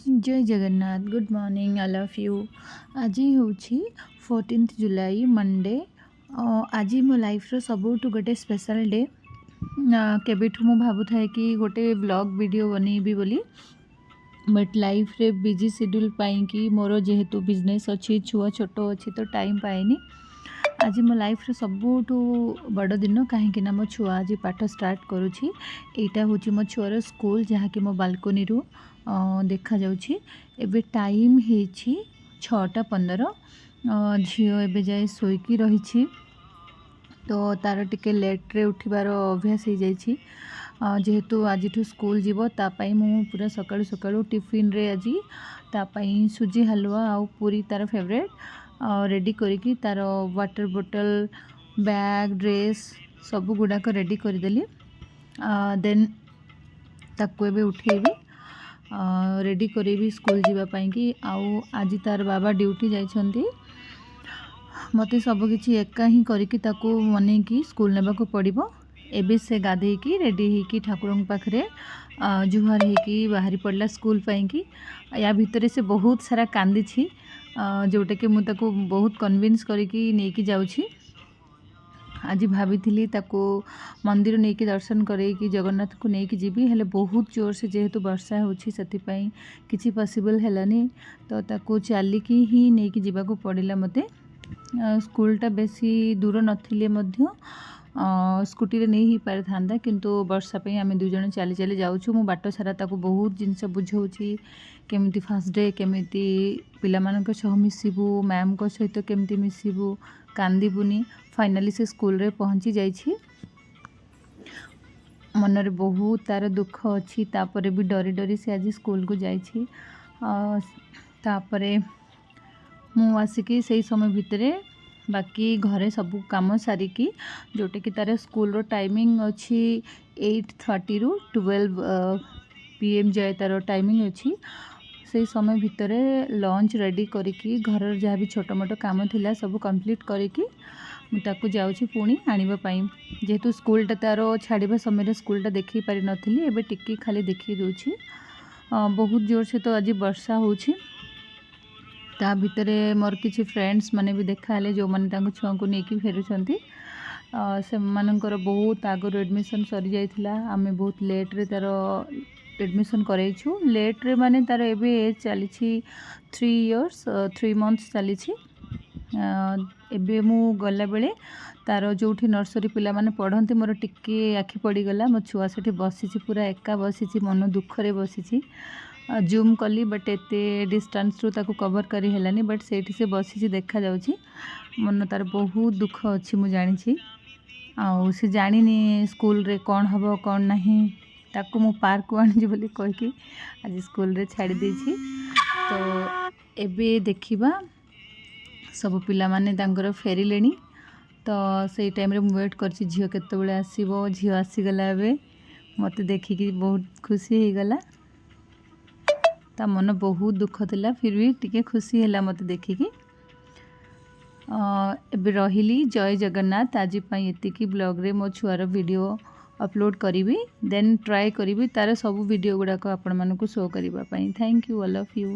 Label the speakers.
Speaker 1: Jay Jagannath. Good morning all of you. ଆଜି ହେଉଛି 14 July, Monday. ଆଜି ମୋ ଲାଇଫ୍ର ସବୁଠୁ ଗୋଟେ ସ୍ପେଶାଲ୍ ଡେ। କେବେଠୁ ମୁଁ ଭାବୁଥାଏ କି ଗୋଟେ ବ୍ଲଗ୍ ଭିଡ଼ିଓ ବନେଇବି ବୋଲି, ବଟ୍ ଲାଇଫ୍ରେ ବିଜି ସିଡ୍ୟୁଲ୍ ପାଇଁକି, ମୋର ଯେହେତୁ ବିଜନେସ୍ ଅଛି, ଛୁଆ ଛୋଟ ଅଛି, ତ ଟାଇମ୍ ପାଏନି। ଆଜି ମୋ ଲାଇଫ୍ର ସବୁଠୁ ବଡ଼ ଦିନ, କାହିଁକି ନା ମୋ ଛୁଆ ଆଜି ପାଠ ଷ୍ଟାର୍ଟ କରୁଛି। ଏଇଟା ହେଉଛି ମୋ ଛୁଆର ସ୍କୁଲ, ଯାହାକି ମୋ ବାଲକୋନିରୁ ଦେଖାଯାଉଛି। ଏବେ ଟାଇମ୍ ହେଇଛି 6ଟା 15। ଝିଅ ଏବେ ଯାଏ ଶୋଇକି ରହିଛି, ତ ତାର ଟିକେ ଲେଟ୍ରେ ଉଠିବାର ଅଭ୍ୟାସ ହେଇଯାଇଛି। ଯେହେତୁ ଆଜିଠୁ ସ୍କୁଲ ଯିବ, ତା ପାଇଁ ମୁଁ ପୁରା ସକାଳୁ ସକାଳୁ ଟିଫିନରେ ଆଜି ତା ପାଇଁ ସୁଜି ହାଲୁଆ ଆଉ ପୁରୀ, ତାର ଫେଭରେଟ୍, ରେଡ଼ି କରିକି ତାର ୱାଟର୍ ବୋଟଲ୍, ବ୍ୟାଗ୍, ଡ୍ରେସ୍ ସବୁ ଗୁଡ଼ାକ ରେଡ଼ି କରିଦେଲି। ଦେନ୍ ତାକୁ ଏବେ ଉଠେଇବି, ରେଡ଼ି କରେଇବି ସ୍କୁଲ ଯିବା ପାଇଁକି। ଆଉ ଆଜି ତାର ବାବା ଡ୍ୟୁଟି ଯାଇଛନ୍ତି। ମୋତେ ସବୁକିଛି ଏକା ହିଁ କରିକି ତାକୁ ମନେଇକି ସ୍କୁଲ ନେବାକୁ ପଡ଼ିବ। ଏବେ ସେ ଗାଧେଇକି ରେଡ଼ି ହେଇକି ଠାକୁରଙ୍କ ପାଖରେ ଜୁହାର ହେଇକି ବାହାରି ପଡ଼ିଲା ସ୍କୁଲ ପାଇଁକି। ୟା ଭିତରେ ସେ ବହୁତ ସାରା କାନ୍ଦିଛି, ଯେଉଁଟାକି ମୁଁ ତାକୁ ବହୁତ କନଭିନ୍ସ କରିକି ନେଇକି ଯାଉଛି। ଆଜି ଭାବିଥିଲି ତାକୁ ମନ୍ଦିର ନେଇକି ଦର୍ଶନ କରେଇକି ଜଗନ୍ନାଥଙ୍କୁ ନେଇକି ଯିବି, ହେଲେ ବହୁତ ଜୋରସେ ଯେହେତୁ ବର୍ଷା ହେଉଛି, ସେଥିପାଇଁ କିଛି ପସିବଲ୍ ହେଲାନି। ତ ତାକୁ ଚାଲିକି ହିଁ ନେଇକି ଯିବାକୁ ପଡ଼ିଲା ମୋତେ। ସ୍କୁଲଟା ବେଶୀ ଦୂର ନଥିଲେ ମଧ୍ୟ ସ୍କୁଟିରେ ନେଇ ହେଇପାରିଥାନ୍ତା, କିନ୍ତୁ ବର୍ଷା ପାଇଁ ଆମେ ଦୁଇ ଜଣ ଚାଲି ଚାଲି ଯାଉଛୁ। ମୁଁ ବାଟ ସାରା ତାକୁ ବହୁତ ଜିନିଷ ବୁଝାଉଛି, କେମିତି ଫାର୍ଷ୍ଟ ଡେ କେମିତି ପିଲାମାନଙ୍କ ସହ ମିଶିବୁ, ମ୍ୟାମ୍ଙ୍କ ସହିତ କେମିତି ମିଶିବୁ, କାନ୍ଦିବୁନି। ଫାଇନାଲି ସେ ସ୍କୁଲରେ ପହଞ୍ଚି ଯାଇଛି। ମନରେ ବହୁତ ତାର ଦୁଃଖ ଅଛି, ତାପରେ ବି ଡରି ଡରି ସେ ଆଜି ସ୍କୁଲକୁ ଯାଇଛି। ତାପରେ ମୁଁ ଆସିକି ସେଇ ସମୟ ଭିତରେ ବାକି ଘରେ ସବୁ କାମ ସାରିକି, ଯେଉଁଟାକି ତାର ସ୍କୁଲର ଟାଇମିଂ ଅଛି 8:30ରୁ 12 PM ଯାଏ ତାର ଟାଇମିଂ ଅଛି, ସେଇ ସମୟ ଭିତରେ ଲଞ୍ଚ ରେଡ଼ି କରିକି, ଘରର ଯାହା ବି ଛୋଟ ମୋଟ କାମ ଥିଲା ସବୁ କମ୍ପ୍ଲିଟ୍ କରିକି ମୁଁ ତାକୁ ଯାଉଛି ପୁଣି ଆଣିବା ପାଇଁ। ଯେହେତୁ ସ୍କୁଲଟା ତାର ଛାଡ଼ିବା ସମୟରେ ସ୍କୁଲଟା ଦେଖେଇ ପାରିନଥିଲି, ଏବେ ଟିକେ ଖାଲି ଦେଖେଇ ଦେଉଛି। ବହୁତ ଜୋରସେ ତ ଆଜି ବର୍ଷା ହେଉଛି। ତା ଭିତରେ ମୋର କିଛି ଫ୍ରେଣ୍ଡସ୍ ମାନେ ବି ଦେଖା ହେଲେ, ଯେଉଁମାନେ ତାଙ୍କ ଛୁଆଙ୍କୁ ନେଇକି ଫେରୁଛନ୍ତି। ସେମାନଙ୍କର ବହୁତ ଆଗରୁ ଆଡ଼ମିସନ୍ ସରିଯାଇଥିଲା। ଆମେ ବହୁତ ଲେଟ୍ରେ ତା'ର ଆଡ଼ମିସନ୍ କରେଇଛୁ। ଲେଟ୍ରେ ମାନେ ତା'ର ଏବେ ଏଜ୍ ଚାଲିଛି 3 ଇୟର୍ସ 3 ମନ୍ଥସ୍ ଚାଲିଛି। ଏବେ ମୁଁ ଗଲାବେଳେ ତା'ର ଯେଉଁଠି ନର୍ସରୀ ପିଲାମାନେ ପଢ଼ନ୍ତି, ମୋର ଟିକେ ଆଖି ପଡ଼ିଗଲା। ମୋ ଛୁଆ ସେଠି ବସିଛି, ପୁରା ଏକା ବସିଛି, ମନ ଦୁଃଖରେ ବସିଛି। ଜୁମ୍ କଲି, ବଟ୍ ଏତେ ଡିଷ୍ଟାନ୍ସରୁ ତାକୁ କଭର୍ କରି ହେଲାନି, ବଟ୍ ସେଇଠି ସେ ବସିଛି, ଦେଖାଯାଉଛି। ମନ ତା'ର ବହୁତ ଦୁଃଖ ଅଛି, ମୁଁ ଜାଣିଛି। ଆଉ ସେ ଜାଣିନି ସ୍କୁଲରେ କ'ଣ ହେବ କ'ଣ ନାହିଁ। ତାକୁ ମୁଁ ପାର୍କକୁ ଆଣିଛି ବୋଲି କହିକି ଆଜି ସ୍କୁଲରେ ଛାଡ଼ି ଦେଇଛି। ତ ଏବେ ଦେଖିବା, ସବୁ ପିଲାମାନେ ତାଙ୍କର ଫେରିଲେଣି। ତ ସେଇ ଟାଇମ୍ରେ ମୁଁ ୱେଟ୍ କରିଛି ଝିଅ କେତେବେଳେ ଆସିବ। ଝିଅ ଆସିଗଲା ଏବେ, ମୋତେ ଦେଖିକି ବହୁତ ଖୁସି ହେଇଗଲା। ତା ମନ ବହୁତ ଦୁଃଖ ଥିଲା, ଫିର୍ ବି ଟିକେ ଖୁସି ହେଲା ମୋତେ ଦେଖିକି। ଏବେ ରହିଲି, ଜୟ ଜଗନ୍ନାଥ। ଆଜି ପାଇଁ ଏତିକି। ବ୍ଲଗ୍ରେ ମୋ ଛୁଆର ଭିଡ଼ିଓ ଅପଲୋଡ଼ କରିବି, ଦେନ୍ ଟ୍ରାଏ କରିବି ତା'ର ସବୁ ଭିଡ଼ିଓ ଗୁଡ଼ାକ ଆପଣମାନଙ୍କୁ ଶୋ କରିବା ପାଇଁ। Thank you all of you.